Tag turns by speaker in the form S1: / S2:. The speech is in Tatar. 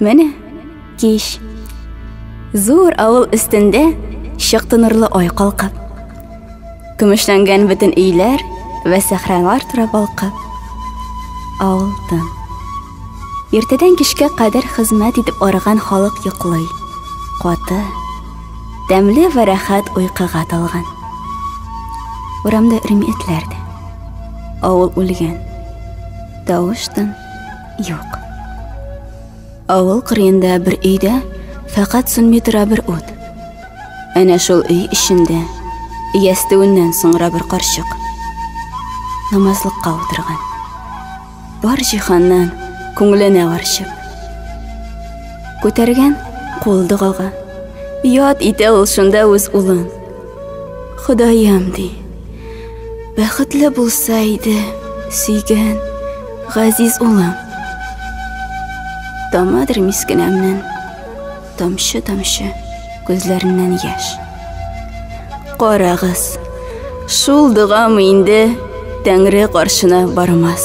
S1: Менә кич. Зур авыл өстендә чыкты нурлы ай калкып. Көмешләнгән бөтен өйләр вә сәхралар тора балкып. Авыл тын. Иртәдән кичкә кадәр хезмәт итеп арыган халык йоклый. Каты, тәмле вә рәхәт уйкыга талган. Урамда өрми этләр дә. Авыл үлгән. Тавыш тын юк. Авыл кырыенда бер өйдә фәкать сүнми тора бер ут. Әнә шул өй эчендә ястүеннән соңра бер карчык намазлыкка утырган. Бар җиһаннан күңеленә арчып. Күтәргән кул догага. Яд итә ул шунда үз улын. Ходаем ди. Бәхетле булса иде сөйгән газиз улым. Тамадыр мискенәмнән тамчы-тамчы күзләреннән яшь. Карагыз, шул догамы инде Тәңре каршына бармас.